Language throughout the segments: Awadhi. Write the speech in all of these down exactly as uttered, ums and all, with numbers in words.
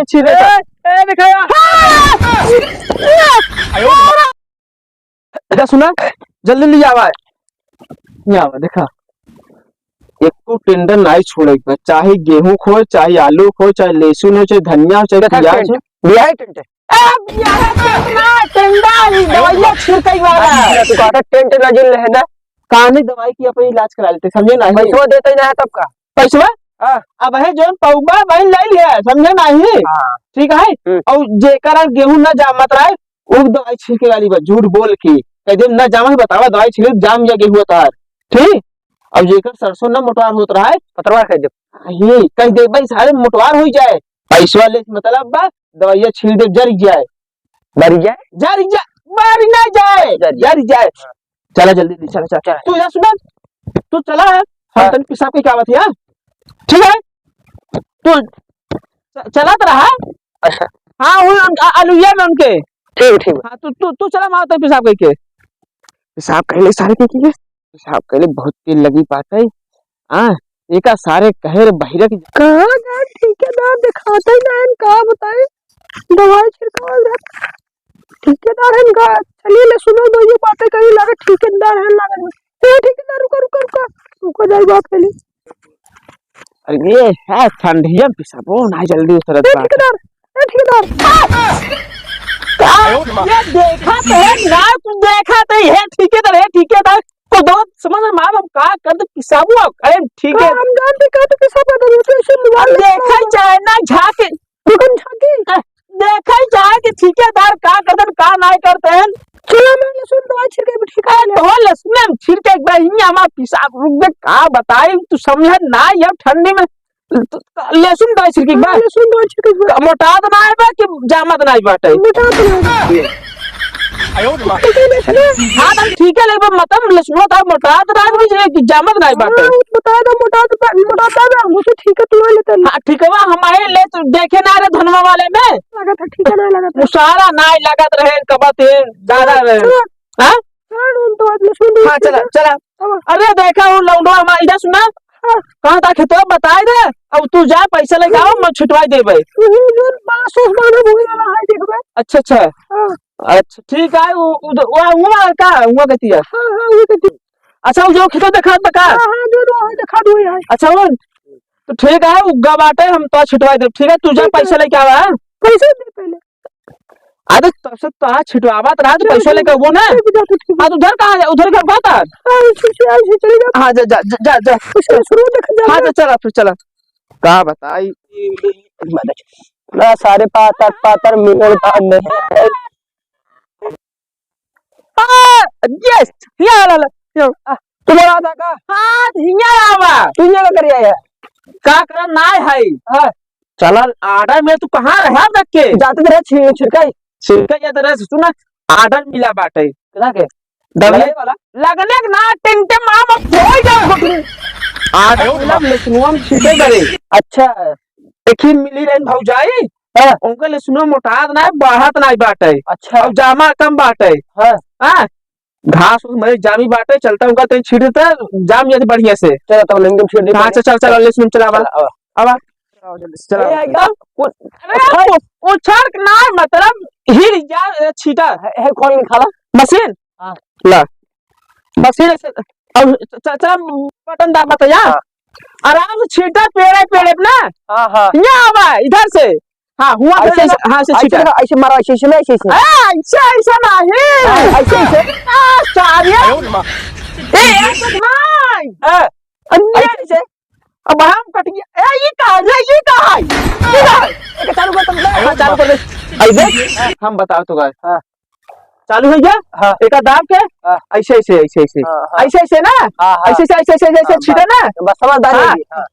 छिरे। ए, ए, देखा यार। जा सुना, जल्दी ले आवा। ये आवा, देखा। एको टेंडर नाई छोड़े के बा, चाहे गेहूं क होय, चाहे आलू क होय, चाहे लहसुन होय, चाहे धनिया होय, चाहे देखा प्याज टेंडर, होय। बिया है टेंडर। ए, बिया है टेंडर, टेंडर, ई दवाइया छिड़के वाला। अच्छा, तू कहता टेंट ना जिन रहे ना। काने दवाई की अपन इलाज करा लेते, समझे ना? पैसवा देते ही ना है तब का? पैसवा? हाँ। अब है जौन पौवा वही ले लिया, समझे नहीं? हाँ। ठीक है? हम्म। और जेकर गेहूं ना जामत रहे, उ दवाई छिड़के वाली बा, झूठ बोल के। कह दे, "ना जामा है, बतावा, दवाई छिड़क, जाम या गेहूं तार।" ठीक? अब जेकर सरसों ना मोटवार होत रहा है, पतरवा कह दे। ये कह दे, "भाई, सारे मोटवार हो जाए, पैसवा ले, मतलब बा, दवाइया छिड़क दे, जर जाए।" मर जाए? जर जाए, मर ना जाए, जर जाए। जर जाए। हाँ। चला जल्दी, चला, चला, चला। तू यहाँ सुना, तू चला है, हम हाँ। तनी पेशाब के क्या बात है, हाँ? ठीक है? तू च-, चला तो रहा। अच्छा। हाँ, वो उन-, अ-, अलुइया में उनके। ठीक, ठीक। हाँ, तू, तू, तू चला, मार तो पेशाब करके। पेशाब कर ले सारे के, के। पेशाब कर ले, बहुत तेल लगी बात है। हाँ, एका सारे कहे रे बहिरा की। कहाँ गए ठेकेदार, दिखाते ही ना है, का बताई? दवाई छिड़कावल जात। ठेकेदार है इनका, चलिए ले सुनो, दो ये बातें कही, लागत ठेकेदार है, लागत। ए, ठेकेदार, रुका, रुका, रुका, रुका, जाई बात पहले। अरे ये है ठंडिया में पिसाबो ना, जल्दी उतरत ए, बा। ठेकेदार, ए, ठेकेदार। का? ये देखा तो है ना, तू देखा तो है, ठेकेदार है, ठेकेदार। को दो समझ में आवा, हम का कर दे, पिसाबो, अरे ठीक है। हम जानते का तो पिसाबो, तो ऐसे मोबाइल अब देखा जाए ना, झाके। दुकान झाके। देखा ही चाहे कि ठेकेदार का करतन, का नाय करतन। चला मैं लहसुन दवाई छिड़के भी ठीक है। तो लहसुन में छिड़के एक बार ही हमार पेशाब रुक गए, का बताई, तू समझ ना, ये ठंडी में तू लहसुन दवाई छिड़के एक बार। हाँ, लहसुन दवाई छिड़के एक बार। मोटात ना आए बा कि जामत ना आए बाटे? मोटात ना आए बा। हाँ, तो ठीक है, लेकिन मतलब लहसुन तो मोटात ना आए बा कि जामत ना आए बाटे? हाँ, वो बता दो, मोटात ना, मोटात ना, मुझे ठीक है, तू ले लेते। हाँ, ठीक है, हम आए ले, तू देखे ना रे धनवा वाले में। लगा था, ठीक है ना, लगा था। मुसारा नाई लगत रहे, कबत है, ज्यादा रहे। हाँ, हाँ? हाँ, उन तो आज लहसुन हाँ, चला, चला। हाँ। अरे, देखा, वो लौंडवा हमारा, इधर सुना। हाँ। कहाँ था खेतवा, बताई दे। अब तू जा, पैसा लेके आओ, मैं छिटवाई देबे। तू ही जो बांस उस बांस में बोए वाला है, देखबे। अच्छा, अच्छा। हाँ। अच्छा, ठीक है, वो, उधर, वो, वो वाला का, वो कहती है। हाँ, हाँ, वो कहती है। अच्छा, वो जो खेतवा देखा था का? हाँ, हाँ, जो, जो है, देखा दो यार। अच्छा, वो तो ठीक है, उग्गा बाटे, हम तो छिटवाई देब, ठीक है? तू जा, ठीक है। पैसा लेके आवा, हाँ? पैसा दे पहले। अरे, तब से तो आज छिटवावत रहा, तो पैसा लेके वो ना। ठीक है, ठीक है। हाँ, तो उधर कहाँ है? उधर घर बा तार? हाँ, इसी से, इसी से चले जाओ। हाँ, जा, जा, जा, जा, जा। उसे शुरू देख जा। हाँ, तो चला, फिर चला। का बताई? ना सारे पातर, पातर मिलल बा में। हाँ, yes, हियाँ ला, ला, हियाँ, आ, तू बोला था का? हाँ, हियाँ आवा। तू हियाँ का करिया है? का करत नाय है? हाँ। चला, order में तू कहाँ रहा रख के? जाते तो रहे छि-, छिड़काई। छिड़काई जाते रहे, सुन ना, order मिला बाटे। केकरा के? दबले लगने वाला? लगने के ना, टिंटे माम, अब हो जाओ। Order मिला, लसनुआ में छिड़के करे। अच्छा। देखी, मिली रहन भौजाई, हाँ। उनके लसुनो मोटात ना, बढ़त ना बाटे। अच्छा। अब जामा कम बाटे। हाँ। हाँ। घास उस मरे जामी बाटे, चलता उनका तनी छीट देता, जाम जाते बढ़िया से। चलो, तब लेंगे, छीट देते हाँ, हैं। चल, चल, चल, लसुन चला, चला, आवा। आवा। आवा, जल्दी से, चला। ए, आवा। एकदम, वो, अरे, अच्छा। वो, वो छड़क ना, मतलब, हिल जा, ए, छीटा। है, है, कौन निकाला? मशीन? हाँ। ला। मशीन से, अब च-, च-, चला, बटन दाब बताया। हाँ। आराम से छीटा पेड़े, पेड़े पे ना। हाँ, हाँ। यहाँ आवा, इधर से। हाँ, हुआ ऐसे, फिर ऐसे, हाँ, ऐसे ऐसे छीटा। ना, ऐसे मारा, ऐसे, ऐसे ना, ऐसे, ऐसे। आ, ऐसे, ऐसे नहीं। हाँ, ऐसे, ऐसे। आ, सारे। ए, ए, तो भाई। हाँ। अन्य ऐसे, ऐसे। अब हम कट गया। ए, ये का है? ये, ये का है? ये का है? एक चालू कर तुम। हाँ, चालू कर दे। आई देख, हम बताओ तो गाय। हाँ। चालू हो गया? हाँ। एक दाब के? हाँ। ऐसे, ऐसे, ऐसे, ऐसे। हाँ, हाँ। ऐसे, ऐसे ना? हाँ, हाँ। ऐसे, ऐसे, ऐसे, ऐसे, ऐसे हाँ, छीटे बस, ना? बस समझदारी हाँ। होगी, हाँ।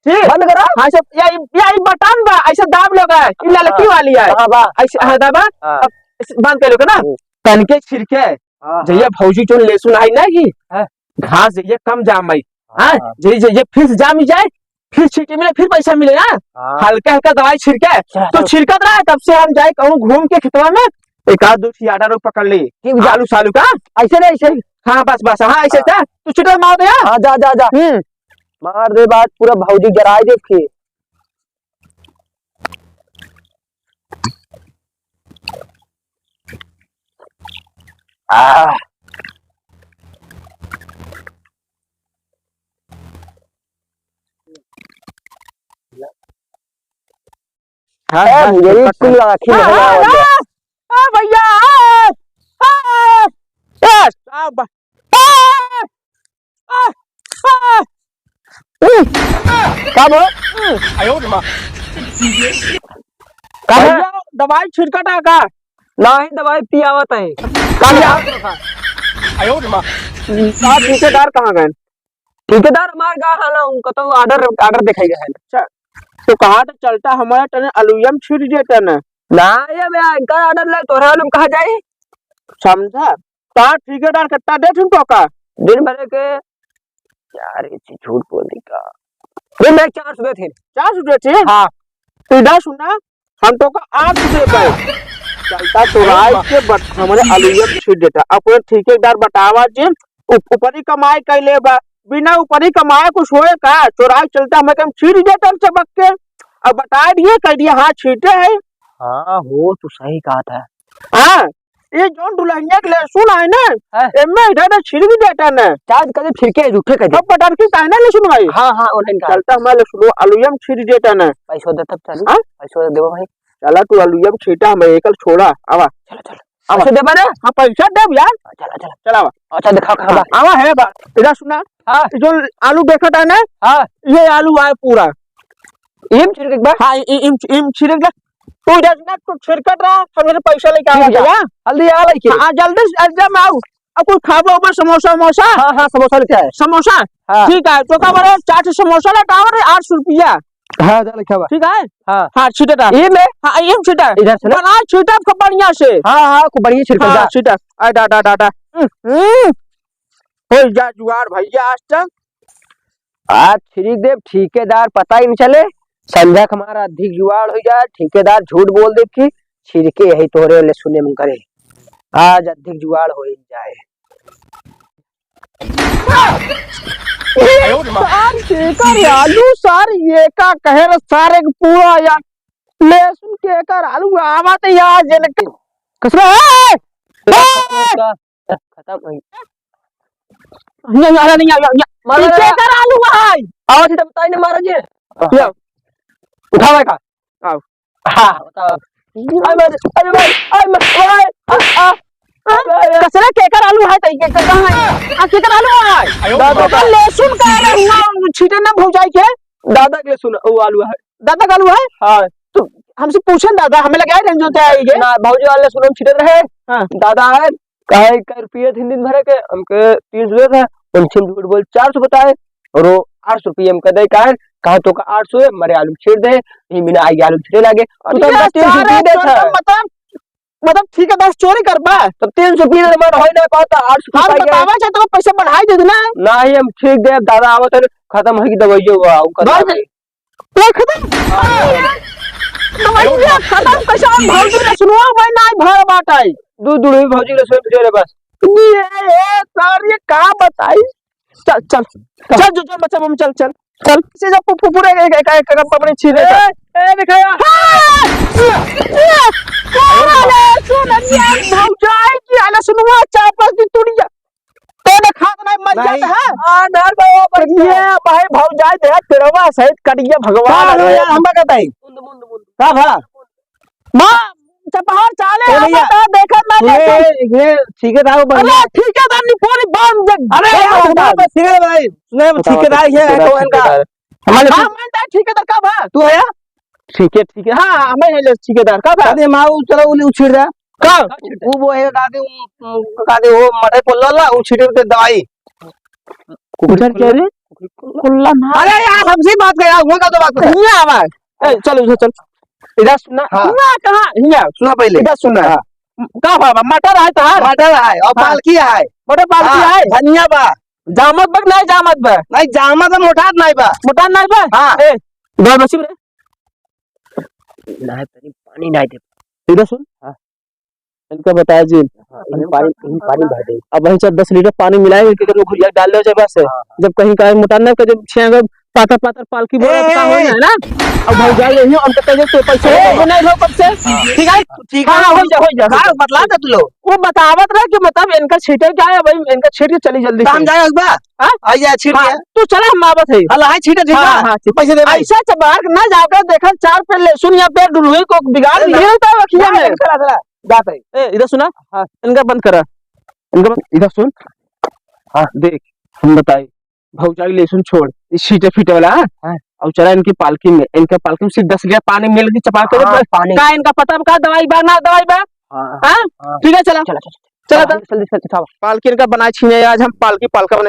ठीक? बंद करो। हाँ, सब, या, या, ई बटन बा, ऐसे दाब लोगा, ई ललकी हाँ। वाली है। हाँ, बा। ऐसे, हाँ, हाँ। दाबा। हाँ। अब ऐसे बंद कर लोगा ना? हम्म। तनके छिड़के। हाँ, जइया हाँ। भौजी जोन लेसुन आई ना कि हाँ। घास जइया कम जाम आई। हाँ, हाँ। जइया, जइया फिर से जाम ही जाए, फिर छींटे मिले, फिर पैसा मिले ना। हाँ। हल्का हल्का दवाई छिड़के, चला, तो चला। छिड़कत रहा, तब से हम जाए कहूँ घूम के खेतवा में, एक आध दो ठियाडा रोग पकड़ ली। ठीक बा। आलू सालू का। ऐसे नहीं, ऐसे। हाँ, बस, बस, हाँ, ऐसे हाँ। जा, तू छिड़क मार दे, हाँ। हाँ, जा, जा, जा। हम्म। मार दे बात, पूरा भौजी जराए दे फिर। आ। हाँ, ए, हाँ, मेरी पकड़। कुल आँखी में हाँ, हवा हाँ, आ गया। हाँ, हाँ, भैया, हाँ, हाँ, हाँ, हाँ, बा-, हाँ, हाँ, हाँ। उह, का बा? आयो रे माँ। का बा? भैया, दवाई छिड़कत है का? नाही, दवाई पियावत है। का पियावत है? आयो रे माँ। का ठेकेदार कहाँ गए? ठेकेदार हमार गा हला, उनका तो order, order देखाई गए हैं। अच्छा, तो कहा तो चलता हमारा तने अलुइया में छीट देता ना। ना, ये मैं इनका order ले, तोहरा आलू में कहाँ जाई? समझा? कहा ठेकेदार कितना दे तुम तो का? दिन भर के, यार, ये चीज झूठ बोल दी का? दिन भर चार सौ देते हैं। चार सौ देते हैं? हाँ। तो इधर सुना, हम तो का आठ सौ देता है। चलता चोराई के बट हमारे अलुइया में छीट देता। अपने ठेकेदार बतावा जे उप-, ऊपरी कमाई कैले बा, बिना ऊपरी कमाए कुछ होए का? चोराई चलता हमें कम छीट देता हम चबक के। अब बता दिए, कह दिए, हाँ, छीटे है। हाँ, हो, तू सही कहा था। हाँ, ये जौन दुल्हनिया के लहसुन है ना, हाँ। एमे इधर उधर छिड़क देता ना। चार्ज कर दे, छिड़के, झूठे कर दे। अब पटरकी काहे ना लहसुन भाई? हाँ, हाँ, उन्हें का। चलता हमारे लहसुन, वो अलुइया में छिड़क देता ना। पैसो दे तब चलू। हाँ? पैसो देबो भाई। चला तू अलुइया में छीटा, हमें एकल छोड़ा, आवा। चलो, चलो। आवा। पैसो देबा ना? हाँ, पैसा देब यार। चला, चला। चला आवा। अच्छा, दिखाओ कहाँ हाँ, बा? आवा है बा। इधर सुना। हाँ। ये जो आलू देखा था ना? हाँ। ये आलू आए पूरा। इम छिड़के के बा? हाँ, इ-, इम, इम छिड़क दे। तू इधर ना, तू छिड़कत रहा, हम इधर पैसा लेके आवा ठीक है। भैया। हल्दी आ लइके। हाँ, जल्दी से, जल्दी में आओ। अब कुछ खाबो ओबो, समोसा वमोसा? हाँ, हाँ, समोसा लेके आए। समोसा? हाँ। ठीक है, तो का बोले, चार ठो समोसा लेके आओ रे, आठ सौ रुपया। हाँ, जा लेके आवा। ठीक है? हाँ। हाँ, छीटे दा। ये में? हाँ, ये में छीटा। इधर से ना? बना छीटा खूब बढ़िया से। हाँ, हाँ, खूब बढ़िया छिड़क हाँ, जा। छीटा। आ, डा, डा, डा, डा। हम्म, हम्म। हो जा जुआर भैया आज तक। आज छिड़क देब, ठेकेदार पता ही नहीं चले, संझा के हमारा अधिक जुआड़ हो जाए, ठेकेदार झूठ बोल दे कि छिड़के यही तोहरे लहसुने में करे, आज अधिक जुआड़ हो ही जाए। सार केकर आलू, सार ये का कहे रे, सार एक पूरा यार, लहसुन केकर आलू आवत यार, जेने के-, कसरा है? खत्म हो गया। नहीं, नहीं, नहीं, नहीं, नहीं। मारा ये ना। केकर आलू है? आवाज तो बताई ना, मारा जी। ले आओ। उठावे का? आओ। हाँ, बताओ। अरे मारे, अरे मारे, अरे मारे, अरे, आ, आ, अरे, अरे। कसरा केकर आलू है, तई के, के, कहाँ है? आ, केकर आलू है? आयो दादा बाबा। तो लहसुन का आलू हुआ, छीटे ना भौजाई के। दादा के लहसुन, वो आलू है। दादा का आलू है? हाँ। तो हमसे पूछे दादा, हमें लगे रंजन से आएंगे। ना, भौजी वाले लहसुन हम छीटे रहे। हाँ। दादा है, काहे का रुपया दिन, दिन भरे के, हमके तीन सौ देत है, उनसे हम झूठ बोल चार सौ बताए, और वो आठ सौ रुपया हमके दे, काहे, कहा तो का आठ सौ है, मरे आलू छीट दे, यही बिना आई आलू छीटे लागे, तू तो अरे हमका तीन सौ सारे रुपया देत है। चोर, मतलब, मतलब, ठीक है, बस चोरी करबा। तो तीन सौ रुपया दे, मन होई ना कहता, आठ सौ हम रुपया बतावा चाहे तो पैसा बढ़ाई दे देना। नहीं, हम ठीक दे, दादा आवत है, खत्म है कि दवाइयो हुआ, उनका बस। दवाई। देख दे। दवाइया खत्म कैसे हम भौजी लहसुनवा में नाई भर बाटाई। दू दुड़वी भौजी लहसुन दे रे बस। ये, ये, सर, ये का बताई? चल, चल, चल, जो, जो, बच्चा, मम्मी, चल, चल, चल। से जब पु-, पु-, पूरे एक, एक, एक, एक, अपने छीने का। ए, ए, देखा यार। हाँ! ये, ये, ये, सुन, ये भौजाई की आला सुनवा चापा की तुड़िया। तो ना खात ना मर भाई। जाता है। हाँ, ना, ना, वो बढ़िया। ये भाई भौजाई दे, तेरवा सहित करिया भगवान का हो है। यार, हम का बताई? मुंद, मुंद, मुंद। का भा? माँ, चपहार चाले ए भैया, हम तो देखत ना सुने, देखत। ये ठेकेदार को बढ़िया। अरे, ठेकेदार नहीं, पूरी बांध दे। अरे, बांध यार, दे। हमारे पास ठेकेदार भाई, सुने, बताओ, ठेकेदार ये है, ठेकेदार, कौन का? ठेकेदार। हमारे हाँ, पास मैं तो ठेकेदार का भा? तू है? ठीक है, ठीक है। हाँ, मैं है ले ठेकेदार का भा? अरे, माँ, वो चलो, उन्हें उछिड़ रहा। का? वो, वो है, दादी, वो, वो, दादी, वो मटर पोल्ला ला, वो छिड़क दे दवाई। कुकर क्या रे? कुल्ला ना। अरे यार, हमसे बात कर यार, हुआ का तो बात कर। हियाँ आवा। ए, चल, उधर चल। इधर सुना। हाँ। हियाँ कहाँ? हियाँ। सुना पहले। इधर सुना। हाँ। का बाबा, मटर है तोहार? मटर है और हाँ। पालकी है। मटर पालकी हाँ, है? धनिया बा। जामत बा कि नहीं जामत बा? नहीं, जामत बा, मोटात नहीं बा। मोटात नहीं बा? हाँ। ए, दो बसी रे। ना है, तनी पानी नहीं दे। इधर सुन। हाँ। इनका बताया जी। हाँ, इनका पानी, इनका पानी भर दे। अब वहीं से दस लीटर पानी मिलाए, इनके जब घुरिया डाल दे, जब से, हाँ, हाँ। जब कहीं का मोटा ना कर, जब छह अगर पातर पातर पालकी बोला ए, तो का हो ए, जाए ना। अब भौजाई यही, उनके तेज से पैसे ए, नहीं लो कब से। ठीक है? ठीक हाँ, है। हो जा, हो जा, हो का जा। बतला दे तू लोग। वो बतावत रहे कि मतलब इनका छीटे क्या है भाई, इनका छीट के चली जल्दी तो हम से। जाए एक बार। हाँ? आ जा, छीट हाँ, गया। तू चला, हम आवत है। हाँ, हाँ, छीटे, ठीक हाँ, है? हाँ, ठीक। पैसे दे भाई। ऐसा चबार के ना जाकर देखा, चार पे लहसुन या पे डुलुई को बिगाड़ ए, लिए होता है वकील ना, में। चला, चला, जाते हैं। ए, इधर सुना? हाँ। इनका बंद करा। इनका बंद, इधर सुन। हाँ। देख, हम बताई, भौजाई लहसुन छोड़, इस छीटे फीटे वाला, हाँ? हाँ। और चला इनकी पालकी में, इनका पालकी में सिर्फ दस लीटर पानी मिल के चपा के हाँ, बस। पानी। का इनका पता बा, का दवाई बा, ना दवाई बा? हाँ, हाँ? हाँ। ठीक है, चला। चला, चला, चला। चला, चला, चला। जल्दी, जल्दी, चला। पालकी इनका बनाए छीने, आज हम पालकी पालका बनाए।